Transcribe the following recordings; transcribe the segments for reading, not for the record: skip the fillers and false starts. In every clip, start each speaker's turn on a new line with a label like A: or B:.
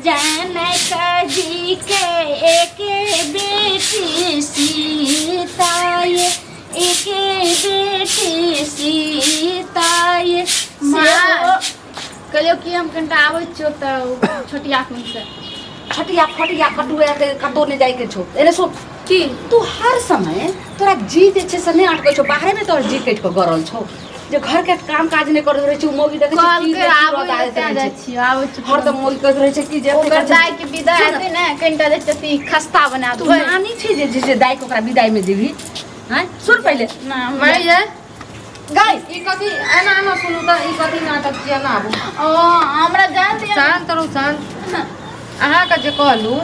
A: जनक जी के एक बेटी सीता ये एक बेटी सीता ये
B: माँ कहलियौ कि हम कनिटा आबै छियौ तऽ छोटिया से
C: छटिया फटिया कटुआ के कतौ नहि जाइके छौ एने सुन।
B: की?
C: तू हर समय तोरा जी जे छै से नहि अटकै छौ, बाहरे में तोहर जी कटि कऽ गरल छौ जे घर के काम काज नहि करैत रहै छै। ओ मौगी देखै छै की
B: कहलकै
C: जे
B: आबै
C: तुरत आबैत
B: लए
C: रहै
B: जाइ
C: छै।
B: छियौ, आबै छियौ।
C: हरदम मौगी कहैत रहै छै कि जे एते
B: ओकर
C: करै छै।
B: दाइ के विदा हेतै ने, कनिटा जाइ छियै खस्ता बना
C: तू
B: देबै।
C: नानी छै जे जे दाइ के ओकरा विदाई में देबही? हैं, सुन पहिले।
B: ना।
D: माय ये
C: गाय
D: ई कथी एना एना सुनू तऽ ई कथी नाटक छियै? एना आबू।
B: ओ हमरा जान दिअ।
D: शान्त रहू, शान्त। अहाँके जे कहलहुँ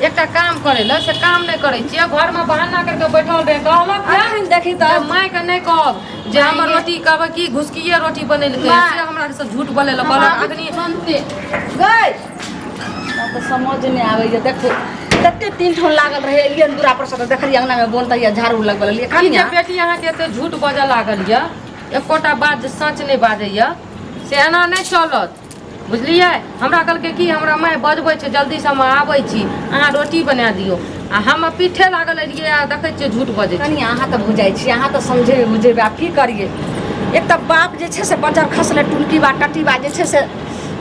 D: एकटा काम करै लए, से काम नहि करै छियै। घरमे बहाना करि कऽ बैठल रहै, कहलक ये
C: अखन देखी तऽ
D: जे मायके नहि कहब जे हमर रोटी, कहबै कि घुसकिए रोटी बनेलकै, से हमरा से झूठ बोलै लए कहलक अखनी।
B: तुरन्ते
C: गई तऽ समझ नहि आबैए। देखो तते तीन ठन लागल रहै, एलियै दूरा पर से तऽ देखलियै अंगना में बोन तैया झाड़ू लगबल एलियै।
D: ई जे
C: कनिया
D: बेटी अहाँके एते झूठ बजऽ लागल यऽ, एकोटा बात जे सच नहि बाजैया, से एना नहि चलत, बुझलियै? हमरा कहलकै कि हमरा माय बजबै छै, जल्दीसँ हम आबै छी, अहाँ रोटी बना दियौ। आ हम पीठे लागल एलियै आ देखै छियै झूठ बजै छै।
C: कनिया, अहाँ तऽ बुझै छी, अहाँ तऽ समझेबै बुझेबै। आब की करियै? एक तऽ बाप जे छै से बजर खसलै, टुनकी बा टटी बा जे छै से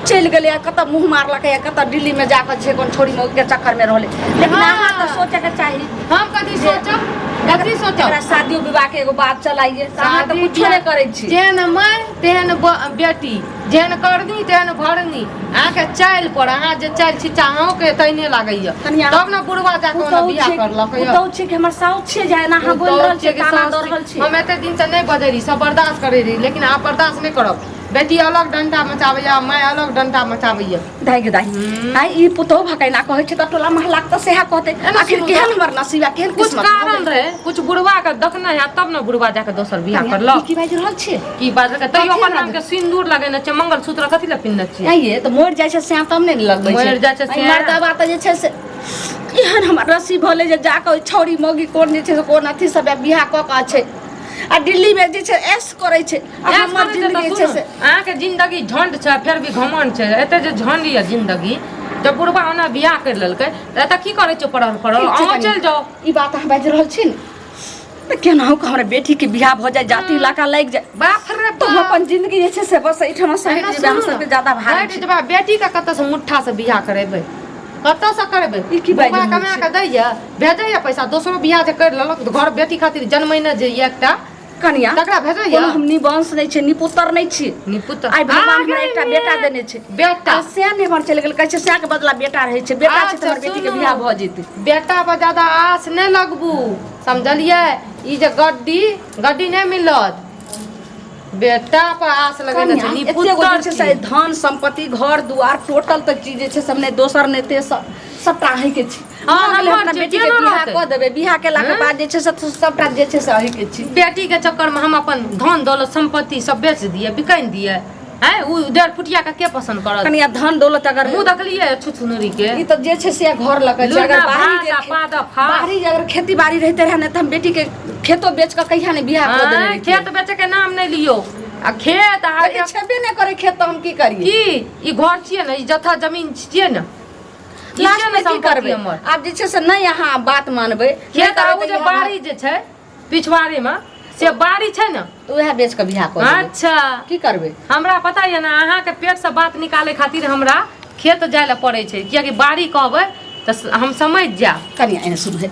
C: चलि गेलै आ कतऽ मुँह मारलकै आ कतऽ दिल्लीमे जाकऽ छै कोन छोरी मौगीके चक्करमे रहलै। लेकिन अहाँ तऽ सोचैके चाही।
D: हम कथी सोचब? कथी सोचब?
C: एकरा शादियो विवाहके एगो बात चलाइए तऽ अहाँ तऽ
D: शादी
C: कुछो नहि करै छी।
D: जेहन माय तेहन बेटी, जेहन करनी तेहन भरनी। अहाँके चालि पर, अहाँ जे चालि छिच्चा अहूँके तहिने लागैया।
C: कनिया,
D: तब ने बुढ़वा जाके ओना
C: पुतहु
D: बियाह
C: छियै,
D: करलक यऽ।
C: पुतहु छियै कि हमर साउस छियै जे एना अहाँ बोलि रहल छियै,
D: कि
C: ताना
D: साउस
C: दऽ रहल छियै?
D: हम एते दिन से नहि बजै रही, सब बर्दाश्त करै रही, लेकिन आब बर्दाश्त नहि करब। बेटी अलग डंटा मचाबैया, माय अलग डंटा मचाबैया।
C: दाइ गे दाइ, आइ ई पुतहु भकैना कहै छै तऽ टोला मोहल्ला के तऽ सएह कहतै।
D: एना
C: आखिर
D: सुनू
C: केहन
D: तऽ।
C: हमर नसीब आ केहन
D: कुछ
C: किस्मत
D: कारण रहे, कुछ बुढ़वा के देखने हैत तब ने बुढ़वा जाके दोसर बियाह करलक।
C: की बाजि रहल छियै?
D: की बाजलकै? तैयो
C: कथी
D: अपन नाम के सिन्दूर लगेने छै, मंगलसूत्र कथी लए पिन्हने छियै?
C: आइये तऽ मरि जाइ छै सएह तब ने लगबै छै।
D: मरि जाइ छै
C: आइ
D: सएह।
C: मर्दबा तऽ जे छै से एहन हमर नसीब भेलै जे जाकऽ ओहि छौड़ी मौगी कोन जे छै से कोन अथी सब बियाह कऽ कऽ छै आ दिल्ली मे जे छै ऐश करै छै आ
D: ऐश
C: हमर
D: करै छै तऽ
C: जिंदगी छै
D: सुनू,
C: से
D: अहाँके जिंदगी झंड छै, फेर भी घमंड छै। एते जे झंड यऽ जिंदगी, जब बुढ़बा ओना बियाह करि लेलकै तऽ एतऽ की करै छै पड़ल पड़ल?
C: ठीक छै
D: अहूँ
C: कनि।
D: चलि जाउ।
C: ई बात अहाँ बाजि रहल छी ने तऽ केनाहु कऽ हमरा बेटीके बियाह भऽ जाय, जाति इलाका लागि जाय,
D: बाप रे
C: तऽ हम अपन जिंदगी जे छै से बस एहिठाम सहेज
D: एना
C: जेबै। अहाँ
D: सुनू ने,
C: सबके ज्यादा भारी
D: हटि
C: छै।
D: जेबै। बेटीके कतऽसँ मुट्ठासँ बियाह करेबै? कतऽसँ करेबै?
C: ई की बाजि
D: बुढ़बा
C: रहल
D: कमा
C: छी?
D: कऽ दैया, भेजैया पैसा, दोसरो बियाह जे करि लेलक तऽ घर बेटी खातिर जनमैने जे यऽ एकटा
C: कनिया,
D: तकरा भेजैया?
C: कोनो हम निवंश नहि छै, निपुत्र नहि छी।
D: निपुत्र
C: आइ भगवान हमरा
D: आगे
C: एकटा बेटा देने छै।
D: बेटा
C: आ सएह नहि हमर चलि गेल। कहै छै सएह के बदला बेटा रहै छै। बेटा छै तऽ हमर
D: अच्छा,
C: बेटीके
D: सुनू।
C: बियाह भऽ जेतै।
D: बेटा पर ज्यादा आस नहि लगबू, समझलियै? ई जे गड्डी गड्डी नहि मिलत। बेटा पर आस लगेने छै।
C: कनिया, एते गो जे छै से
D: निपुत्र
C: धन संपत्ति घर दुआर टोटल तऽ चीज जे छै सब नहि दोसर नहि तेसर, सबटा अहींके छी।
D: हँ,
C: भऽ गेलै,
D: हमर
C: अपना
D: छै,
C: बेटीके
D: केना
C: बियाह
D: रहतै?
C: कऽ देबै। बियाह केलाके बाद जे छै से सबटा जे छै से अहींके छी।
D: बेटी के चक्कर में हम अपन धन दौलत संपत्ति सब बेच दिए, बिकनि दिए हैं? उ डेढ़ फुटिया के के पसंद करत?
C: कनिया, धन दौलत अगर
D: मुंह देखलिए छुछुनरी के?
C: ई तऽ जे छै से घर लऽ के छै। अगर
D: लुरना
C: बाहरी
D: भात
C: जे
D: आ पाद फास।
C: बाहरी जे अगर खेती बाड़ी रहिते रहै ने तऽ हम बेटी के खेतो बेच कऽ कहिया ने बियाह कऽ देने
D: आँय,
C: रहितियै।
D: खेत बेचे के नाम नहीं लियो आ खेत आ
C: लेकिन छेबे नहि करै खेत तऽ हम की करियै?
D: की ई घर छियै ने, ई जथा जमीन छियै ने, ई
C: लास्ट
D: छियै ने
C: मे की
D: संपत्ति
C: करबै
D: हमर।
C: आब जे छै से नहि अहाँ बात मानबै नहि
D: खेत आ
C: करबै
D: उ
C: तऽ
D: जे
C: इएह
D: बाड़ी जे छै पिछवाड़े में, से बाड़ी छै ने,
C: तऽ उएह बेच कऽ बियाह कऽ देबै।
D: अच्छा,
C: की करबै?
D: हमरा पता यऽ ने, अहाँके पेटसँ बात निकालै खातिर हमरा खेत जाय लए पड़ै छै, कियाकि बाड़ी कहबै तऽ हम समझि जायब।
C: कनिया, एने सुनबै,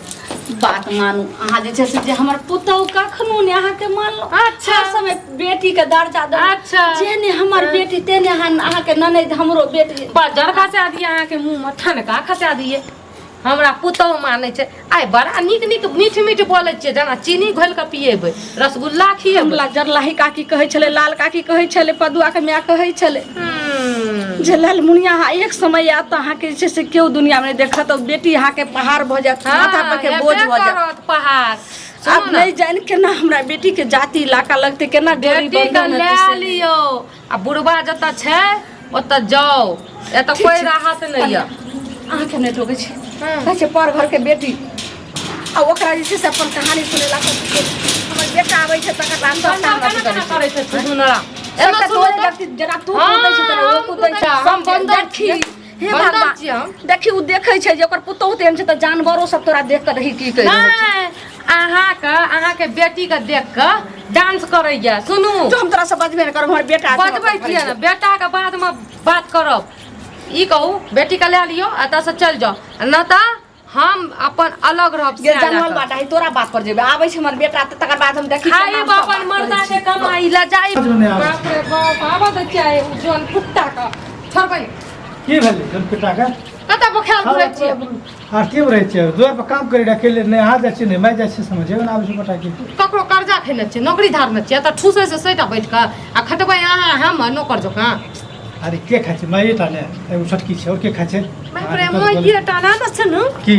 C: बात मानू अहाँ जे छै से जे हमर पुतहु कखनो ने अहाँके मानलो।
D: अच्छा।
C: हर समय बेटीके दर्जा दे।
D: अच्छा।
C: जेहने हमर बेटी तेहने अहाँ अहाँके ननैद हमरो बेटी।
D: बजर खसा दिए अहाँके मुँहमे, ठनका खसा दिए। हमरा पुतहु मानै छै। आइ बड़ा नीक नीक मीठ मीठ बोलै छियै, जेना चीनी घोलि कऽ पिएबै, रसगुल्ला खिएबै।
C: हमरा जरलाही काकी कहै छलै, लाल काकी कहै छलै, पदुआके माय कहै छलै जे लालमुनिया, अहाँ एक समय आयत तऽ अहाँके जे छै से केओ दुनियामे नहि देखत, आओर बेटी अहाँके पहाड़ भऽ जायत, माथा पर के बोझ भऽ जायत।
D: करत पहाड़।
C: आब नहि जानि केना हमरा बेटीके जाति इलाका लगतै, केना जोड़ी
D: बेटी के
C: बंधन
D: ले
C: हेतै से।
D: लियौ आ बुढ़बा जतऽ छै ओतऽ जाउ, एतऽ
C: ठीक
D: कोई
C: छै।
D: राहत नहि यऽ।
C: अहाँके हम नहि टोकै छी। कहै छै पर घरके बेटी आ ओकरा जे छै से अपन कहानी सुनेला हमर बेटा आबै छै तकर बाद सबटा हमरा
D: केना
C: अथी
D: केना
C: करै छै।
D: करै छै छुछुनरा? एना
C: सबटा
D: सुनू
C: तोरे
D: तऽ
C: गलती, जेना तू कूदै छै तेना
D: हाँ,
C: ओ
D: हम
C: कूदै छै।
D: कूदै छी, हम बन्दर
C: देखी
D: छियै।
C: हे
D: बन्दर
C: भगवान
D: छियै हम।
C: देखी उ देखै छै जे ओकर पुतोहु तेहन छै तऽ जानवरो सब तोरा देख कऽ रही की कहि रहल छै।
D: नहि अहाँके अहाँके बेटीके देख कऽ डांस करैया सुनू
C: जो हम तोरा से बजबे नहि करब हमर बेटा छै,
D: बजबै छियै ने बेटाके बादमे बात करब ई कहू बेटीके लए लियौ आ एतऽसँ चलि जाउ आ नहि तऽ हम अपन अलग रहब
C: गे
D: से लए
C: जानल
D: कऽ।
C: बाटा है तोरा बात पर जेबे आबै छै हमर बेटा तऽ तकर बाद हम देखी
D: खाइ
C: केना हम सब
D: अपन
C: बात करै
D: मर्दा
C: छी।
D: के कमाई लए जाइ
E: समझमे नहि आबै
D: बाप रे बाप आबऽ दै छियै ओ जन कुत्ता के छोड़बै
E: की भेलै जन पिटा के
D: कतऽ बोखार घुरै छियै
E: आरतीमे रहै छियै दुआर पर काम करै अकेले नहि अहाँ जाइ छियै नहि मैं जाइ छियै समझेमे नहि आबै छै बेटा के
D: ककरो कर्जा खेने छियै नौकरी धारने छियै तऽ ठूसै से सैटा बैठ कऽ आ खटबै अहाँ हम नौकर जकाँ
E: अरे के खाइ छै माइए टा ने एगो छोटकी छै और के खाइ छै
D: बाप रे माइए टा ना ने छै ने
E: की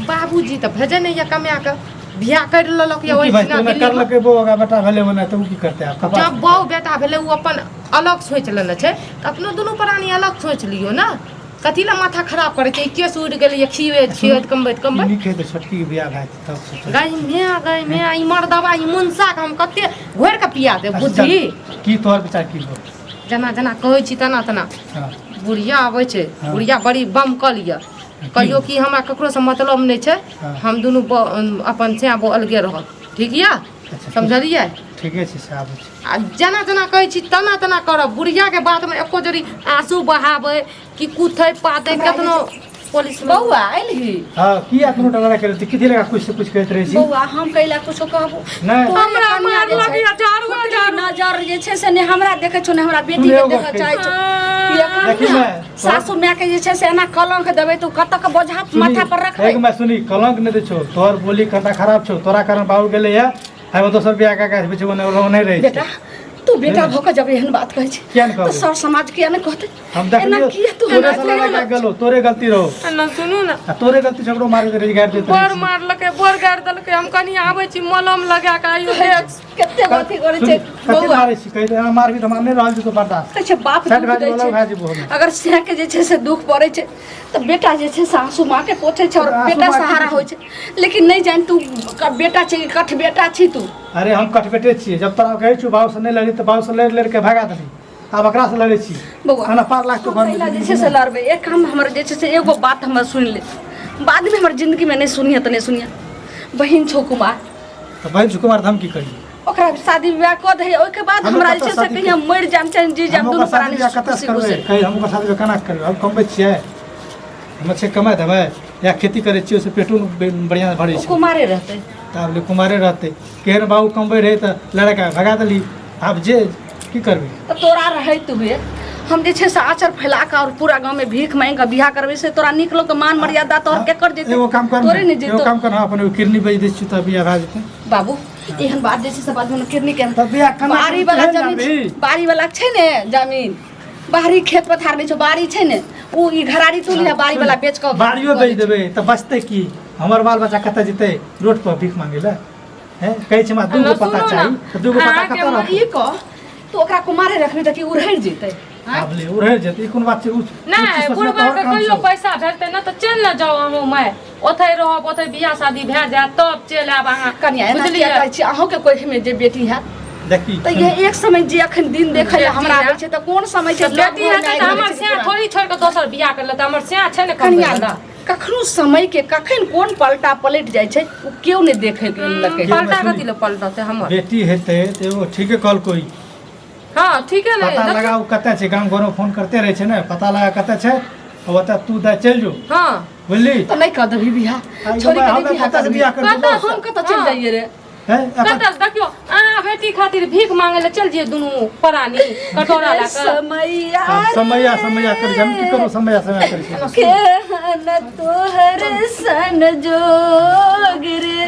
D: बाबूजी तऽ भेजै नहि यऽ कमाए कऽ बियाह करि लेलक यऽ
E: की
D: ओहि
E: भाई
D: दिना
E: तोने
D: दिल्लीमे।
E: करलकै बौआ बेटा भेलै ओना तऽ उ की करतै आब कपार
D: जब बहु बेटा भेलै ओ अपन अलग सोचि लेने छै तऽ अपनो दुनू प्राणी अलग सोचि लियौ ने कथी लए माथा खराब करै छै ई केस उड़ि गेलै खियैत खियैत कमबैत कमबैत
E: नीक हेतै छोटकी के बियाह भए जेतै तब सोचबै।
D: गई मे गई मे ई मर्दबा ई मुनसा के हम कते घोरि कऽ पिया देब
E: अच्छा,
D: बुद्धि
E: की तोहर विचार की हो
D: जेना जेना कहै छी तेना तेना
E: हँ
D: बुढ़िया आबै छै
E: हँ।
D: बुढ़िया बड़ी बमकल यऽ कहियो कि हमरा ककरोसँ मतलब नहि छै
E: हँ।
D: हम दुनू अपन से अलगे रहब ठीक यऽ
E: अच्छा,
D: समझलियै
E: ठीके छै से आबै छै
D: आ जेना जेना कहै छी तेना तेना करब बुढ़ियाके बातमे एको जरी आँसू बहाबै कि कुथै पातै केतनो पुलिस
C: बौआ अयलही
E: हँ किया कोनो लड़ाइ करै छी कथी लगा कुछ से कुछ कहैत रहै छी
C: बौआ हम कैला कुछो कहबो
E: नहि
C: तोरे
D: हमरा
C: कनिया जे
D: मारलक
C: छै,
D: या झाड़ू
C: फुटली
D: झाड़ू।
C: नजर जे छै से ने हमरा देखै छौ ने हमरा बेटी
E: सुने
C: के
E: एगो
C: देखऽ
E: गप
C: चाहै छौ
E: देखी
C: ये
E: मैं,
C: सासु माय के जे छै से एना कलंक देबै तऽ कतऽ के बोझा
E: सुनी,
C: माथा पर रखबै
E: एक मैं सुनी कलंक नहि दै छौ तोहर बोली कनिटा खराब छौ तोरा कारण बाबू गेलै या आब दोसर बियाह कए कऽ बीच ओने नहि रहै छै
C: बेटा तू बेटा भऽ कऽ जब एहन बात कहै छै
E: किया नहि
C: तऽ
E: कहबै?
C: सर समाज किया नहि कहतै
E: हम
C: एना
E: देखलियौ
C: किया तू
E: तोरे
C: हमरा
E: से लड़ाइ कए गेलौ तोरे गलती रहो
D: ना सुनू ने
E: आ तोरे गलती झगड़ो मारे के गारि देत
D: बड़ मारलकै बड़ गारि देलकै हम कनि आबै छी मलम लगा कऽ आइयो देख
C: कते अथी करै छै
E: कते
C: बौआ
E: मारै छी कहि एना मारबी तऽ हमरा नहि रहल जेतौ बर्दाश्त
C: कहै छै बाप
E: साठि
C: दुख
E: भए
C: दै
E: जेबो
C: छै
E: भए जेबो हम
C: अगर सएह के जे छै से दुख पड़ै छै तऽ बेटा जे छै से आँसू माँ के पोछै छै आओर
E: आँसू
C: बेटा
E: माँ के
C: सहारा
E: पोछै
C: होइ छै लेकिन नहि जानि तू बेटा छै कठ बेटा छी तू
E: अरे हम कटबेटे छियै जब तोरा कहै छियौ बाबू से नहि लड़ी तऽ बाबू से लड़ि लड़ि के भगा देली आब एकरा से लड़ै छी
C: बौआ
E: खाना पार लाख तो
C: हम
E: घर
C: पहिला जे छै से लड़बै एक काम हमर जे छै से एगो बात हमर सुनि ले बादमे हमर जिंदगीमे नहि सुनिहे तऽ नहि सुनिहे बहिन छौ कुमार
E: तऽ बहिन छौ कुमार तऽ हम की करियै
C: ओकरा शादी विवाह कऽ दही ओहिके बाद
E: हम
C: हमरा जे
E: कतऽ
C: छै से
E: शादी
C: कहिया मरि जायब चाहे जी जायब
E: हम
C: दुनू
E: ओकर शादी
C: प्राणी
E: बियाह कतऽ से
C: खुशी
E: करबै
C: खुशी
E: कही हम ओकर शादी बियाह केना करबै हम कमबै छियै हम छै कमाइ देबै या खेती करै छियै ओहिसँ पेटो बढ़िआँ भरै
C: ओ
E: छै
C: कुमारे रहतै
E: तऽ आब ले कुमारे रहतै केहन बाबू कमबै रहै तऽ लड़का भगा देली आब जे की करबै
C: तऽ तोरा रहैत हुए हम जे छै से आँचर फैला कऽ आओर पूरा गाँवमे भीख माँगि कऽ बियाह करबै से तोरा नीक लगतौ मान मर्यादा तोहर केकर जेतै
E: एगो काम कर
C: तोरे
E: ने
C: ने
E: एगो
C: जेतौ
E: काम कर अपन एगो किडनी बेच दै छियै तऽ बियाह भए जेतै
C: बाबू एहन बात जे छै से बाजू ने किडनी के
E: तऽ बियाह केना
C: बाड़ी वाला
E: करबै,
C: जमीन
E: जानबही?
C: बाड़ी वाला छै ने जमीन बाहरी खेत पथार नहि छौ बाड़ी छै ने ओ ई घराड़ी तू लिहा बाड़ी वाला बेच कऽ
E: बाड़ियो बेच देबै तऽ बचतै की हमर बाल बच्चा कतऽ जेतै रोड पर भीख मांगे लए हैं कहै छै हमरा दूगो
D: सुनू
E: पता
D: ने,
E: चाही तऽ दूगो पता
D: अहाँके
E: कतऽ रहतै
C: ई कह तू ओकरा कुमारे रखबी तऽ की उड़हरि जेतै
E: आब ले उड़हरि जेतै ई कोन बात छै
D: नहि बुढ़बा के कहियो पैसा भेटतै ने तऽ चलि ने जाउ अहूँ माय ओतहि रहब ओतहि बियाह शादी भए जायत तब चलि आयब अहाँ
C: कनिया एना
D: बुझलियै
C: किया कहै छी अहूँके कोखिमे जे बेटी हैत
E: देखी
C: तऽ इएह एक समय जे अखन दिन देखै लए हमरा आबै छै तऽ कोन समय छै
D: तऽ बेटी हेतै तऽ हमर स्याह थोड़ी छोड़ि कऽ दोसर बियाह कर लेतै हमर स्याह छै ने कमबै
C: कनिया
D: वला।
C: कखनो समय के कखन कोन पलटा पलटि जाइ छै ओ केओ नहि देखै लकै
D: पलटा कथी लए पलटतै हमर
E: बेटी हेतै तऽ एगो ठीके कहलको ई
D: हँ ठीके ने
E: पता लगाउ कतऽ छै गाम घरमे फोन करते रहै छै ने पता लगा कतऽ छै आ ओतऽ तू दए चलि जो
D: हँ
E: बुझली
C: तऽ नहि कऽ देबही बियाह
E: आइ
C: छोड़ि
E: हम
C: के नहि बियाह
E: कतऽ से
C: करबही
E: बियाह करबै
D: कतऽ
C: हम कतऽ चलि
D: हँ।
C: जाइए रे
E: हैं अपन
D: कतऽ देखियौ अहाँ बेटी खातिर भीख मांगे लए चलि जइयै दुनू प्राणी कटोरा लए कऽ
C: समैया
E: हम समैया समैया करै छी हम की करू समैया समैया करै छी
C: केहन तोहर सन जोग रे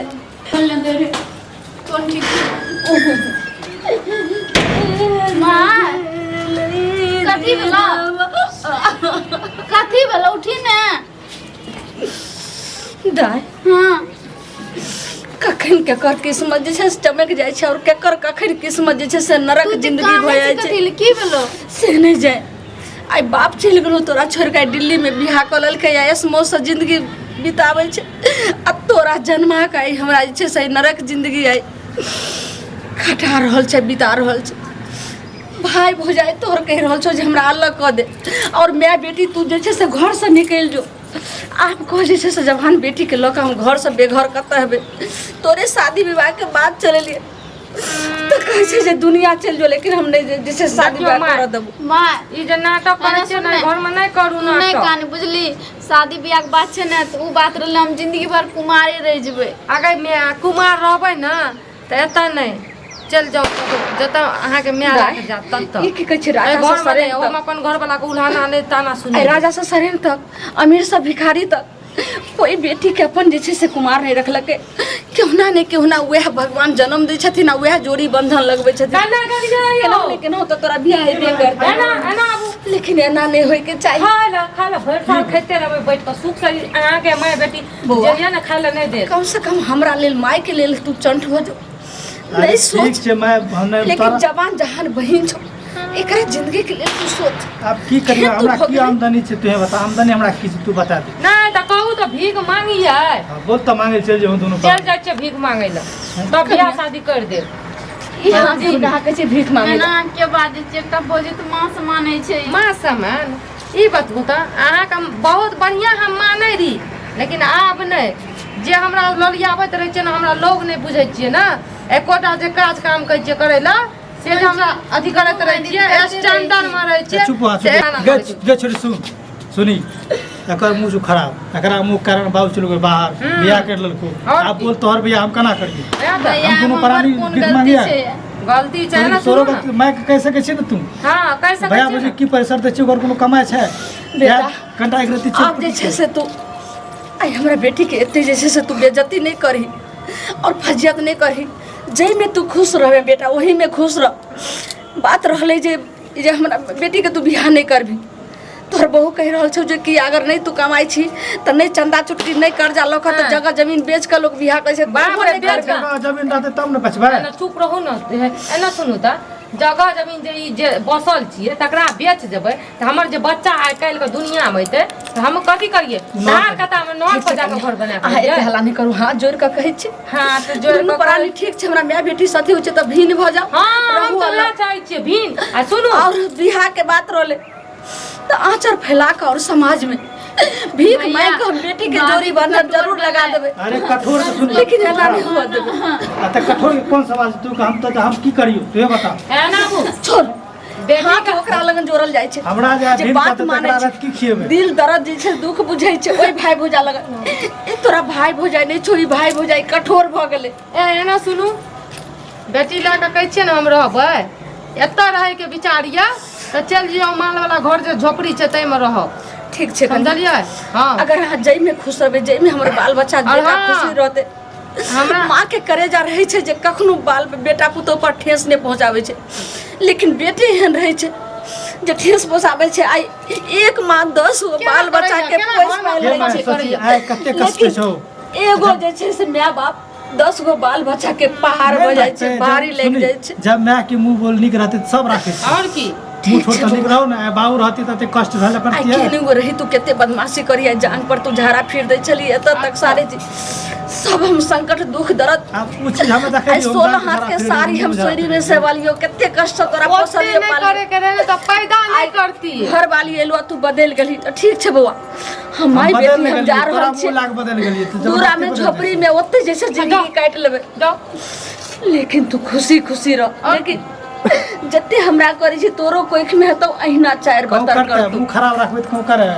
B: माँ कथी भेलौ? कथी भेलौ उठी ने
C: दाय
B: हाँ
C: कखन केकर किस्मत जे छै से चमकि जाइ छै आओर केकर कखन किस्मत जे छै से नरक
B: तू तऽ
C: जिंदगी
B: कानै
C: भऽ जाइ
B: छी
C: छै
B: कथी लए? की भेलौ
C: से नहि जाय आइ बाप चलि गेलौ तोरा छोड़ि कऽ आइ दिल्लीमे बियाह कऽ लेलकै आ ऐश मौजसँ जिंदगी बिताबै छै आ तोरा जन्मा कऽ आइ हमरा जे छै से नरक जिंदगी आइ खटा रहल छै बिता रहल छै भाई भौजाइ तोहर कहि रहल छौ जे हमरा अलग कऽ दे आओर माय बेटी तू जे छै से घरसँ निकलि जो। आब कह जे छै से जवान बेटीके लऽ कऽ हम घरसँ बेघर कतऽ हेबै? तोरे शादी विवाहके बाद चलेलियै तऽ कहै छै जे दुनिया चलि जो, लेकिन हम नहि जे छै शादी
D: देखियौ
C: विवाह
D: माय।
C: करऽ देबो।
B: माँ
D: ई जे नाटक करै छियै ने घरमे, नहि करू
B: तू नहि
D: नाटक।
B: कान, बुझली? शादी बियाह के बात छै ने, तऽ उ बात रहलै, हम जिंदगी भर कुमारे रहि जेबै।
D: अगर माय कुमार रहबै ने तऽ एतऽ नहि, चलि जाउ जतऽ अहाँके माय राखि जायत ततऽ।
C: ई की कहै छै?
D: एहि
C: राजा से
D: घरमे नहि,
C: सरेन
D: हम
C: तक,
D: अपन घरवला के उल्हाना नहि ताना
C: आइ
D: सुनै।
C: राजा से सरेन तक, अमीर से भिखारी तक, कोई बेटी के अपन जे छै से कुमार नहि रखलकै। केहुना ने केहुना वएह भगवान जन्म दै छथिन आ वएह जोड़ी बंधन लगबै छथिन।
D: केना करियै यौ?
C: केनाहु ने केनाहु तऽ तोरा बियाह हेबे करतै,
D: एना एना आबू।
C: लेकिन एना नहि होइके चाही।
D: खाय लए, खाय लए, भरि साल खाइते रहबै बैठ कऽ सुख से। अहाँके माय बेटी
C: बौआ।
D: जे यऽ ने, खाय लए नहि देत।
C: कम से कम हमरा लेल, माय के लेल तू चंठ हो जो।
E: अरे
C: नहीं
E: ठीक
C: सोच
E: छै माय, हम नहि
C: लेकिन
E: तोरा
C: जवान जहान बहिन छौ, एकरा जिंदगी के लेल तू सोच।
E: आब की करियै?
C: खेत
E: हमरा
C: भऽ
E: की
C: गेलै।
E: आमदनी छै, तोहे बता, आमदनी हमरा की छै, तू बता दे।
D: नहि तऽ कहू तऽ भीख मांगियै।
E: हाँ, बोल तऽ मांगे चलि जेबो दुनू।
D: चलि जाइ छियै भीख मांगै लए, तब बियाह शादी करि देब।
C: ई हाथ जोड़ कऽ अहाँ कहै छियै भीख मांगै लए?
B: एना के बाजै छियै? एकटा भौजी तऽ माँ से मानै छै।
D: माँ समान ई बतबू तऽ अहाँके हम बहुत बढ़िआँ हम मानै रही, लेकिन आब नहि। जे हमरा ललियाबैत रहै छै ने, हमरा लोग नहि बुझै छियै ने एकोटा। जे काज काम कहै छियै करै लए, से जे हमरा अथी करैत रहै छियै, स्टैंडर्डमे रहै छियै।
E: चुप हो।
D: से एना
E: गे
D: करै छियै।
E: गे छोड़ी, सुन, सुनी, एकर मुँह जो खराब, एकरा मुँह कारण बाबू चलि गेल बाहर, बियाह कर लेलको।
D: और
E: आब
D: की?
E: बोल, तोहर बियाह हम केना करियै?
D: वएह तऽ।
B: भैया,
E: हम कोनो
B: हमर
E: प्राणी
B: कोन
E: भीख
B: गलती
E: मांगिया?
B: छै?
D: गलती छै ने,
E: तोरो
D: सुनू ने।
E: गलती माय के कहि सकै छी ने तू?
D: हँ, कहि सकै
E: भैया
D: छियै
E: बुझी
D: ने।
E: की प्रेशर दै छी? ओकर कोनो कमाइ छै?
C: बेटा,
E: कनिटा एक रत्ती चुप।
C: आब जे छै से तू आइ हमरा बेटीके एते जे छै से तू बेज्जती नहि करही आओर फजियत नहि करही। जाहिमे तू खुश रहबे बेटा, ओहीमे खुश रह। बात रहलै जे जे हमरा बेटीके तू बियाह नहि करबही। तोहर बहू कहि रहल छौ जे कि अगर नहि तू कमाइ छी तऽ नहि चंदा चुटकी, नहि कर्जा लऽ कऽ, तऽ
D: हँ।
C: जगह जमीन बेच कऽ लोक बियाह करै छै।
D: बाप
C: ओहो
D: रे,
C: नहि
D: बेच
C: करबही।
D: कऽ।
E: जगह जमीन रहतै तब ने बचबै।
D: एना चुप रहू ने। एना सुनू तऽ, जगह जमीन जे ई जे बसल छियै तकरा बेच देबै तऽ हमर जे बच्चा आइ काल्हिके दुनियामे अयतै तऽ हम कथी करियै? धार कतामे नल पर जाकऽ घर बना
C: अहाँ एते
D: कऽ?
C: हल्ला नहि करू, हाथ जोड़ि कऽ कहै छी।
D: हँ तऽ जोड़ि
C: दुनू
D: कऽ
C: प्राणी ठीक छै, हमरा माय बेटी साथी होइ छै तऽ भिन्न भऽ जाउ,
D: हँ, हम
C: रहू
D: तऽ
C: अलग।
D: वएह चाहै छियै भिन्न। आ सुनू,
C: और बियाह के बात रहले तऽ आँचर फैला कऽ और समाज में भीख
B: भैया,
C: मांगि कऽ हम बेटी के
B: बात
C: जोड़ी बंधन
B: कठोर
C: जरूर लगा
B: भेलै।
C: देबै,
E: अरे कठोर के सुन,
C: लेकिन एना नहि हुअ देबै।
E: आ तऽ कठोर के कोन समाज तू? हम तऽ हम की करियौ, तूहे बता।
D: एना आबू।
C: छोड़
D: बेटी
C: हाथ ओकरा लगन जोड़ल जाइ छै
E: हमरा जे
C: जे
E: भीख
C: बात
E: करतै
C: मानै
E: तकरा
C: छै।
E: रात की खिएबै?
C: दिल दर्द जे छै, दुख बुझै छै ओहि भाय भौजा लगन। ई तोरा भाय भौजाइ नहि छौ, ई भाय भौजाइ कठोर भऽ गेलै।
D: ए एना सुनू, बेटी लए कऽ कहै छियै ने हम रहबै एतऽ, रहैके विचार यऽ तऽ चलि जइयौ मालवला घर जे झोपड़ी छै ताहिमे रहब।
C: ठीक छै कनिया।
D: समझलियै? हँ।
C: अगर अहाँ जाहिमे खुश रहबै, जाहिमे हमर बाल बच्चा
D: और
C: बेटा
D: हाँ।
C: खुशी रहतै।
D: हमरा
C: माँ के करेजा रहै छै जे कखनो बाल बेटा पुतोह पर ठेस नहि पहुँचाबै छै, लेकिन बेटे एहन रहै छै जे ठेस पहुँचाबै छै। आइ एक माँ 10 गो
D: केना
C: बाल बच्चा
D: करैया?
C: के
D: केना
C: पोसि
D: घरमे
C: पालि
E: हे
C: लै
E: माय
C: छै,
E: सोची आइ कते कष्ट
C: लेकिन
E: छौ।
C: एगो जे छै से माय बाप 10 गो बाल बच्चा के पहाड़ भऽ जाइ छै, भारी लागि
E: सुनी,
C: जाइ छै।
E: जब माय के मुँह बोल नीक रहतै तऽ सब राखै छै।
D: आओर की?
E: मुँह छोट तऽ नीक रहो ने, बाबू रहती तऽ एते कष्ट झेले
C: आइ
E: पड़तियै।
C: केहन गो रही तू, कते बदमाशी करी, आइ जांग पर तू झाड़ा फिर दै छली। एतऽ तक सारे चीज सब हम संकट दुख दर्द
E: आब ओ चीज हमे देखै
C: आइ
E: छियै, हम
C: 16
E: जान के
C: हाथ
E: झाड़ा
C: के
E: फिरे
C: साड़ी
E: मुँह
C: हम
E: झाड़ा
C: सोरी
E: फिरे।
C: में सेवलियो, कते कष्ट से तोरा
D: ओते
C: पोसलियो
D: नहि
C: पालियो।
D: करे के रहै ने तऽ पैदा नहि
C: आइ
D: करती।
C: घर वाली एलो, तू बदलि गेलही तऽ ठीक छै बौआ, हम
E: हम
C: माय
E: बदलि
C: बेटी
E: नहि
C: हम जा
E: गेलियै, तोरा
C: रहल
E: मुँह
C: छियै
E: लाग बदलि गेलियै, तू
C: दूरा
E: जबरदस्ती
C: में
E: बदलि
C: झोपड़ी में ओते जैसे जिंदगी काटि लेबै,
D: जाउ।
C: लेकिन तू खुशी खुशी रह। लेकिन जते हमरा करै छी, तोरो कोखि में हेतौ अहिना चारि
E: कहूँ
C: बतर
E: करतै
C: करतौ।
E: मुँह खराब राखबै तऽ कहूँ करे।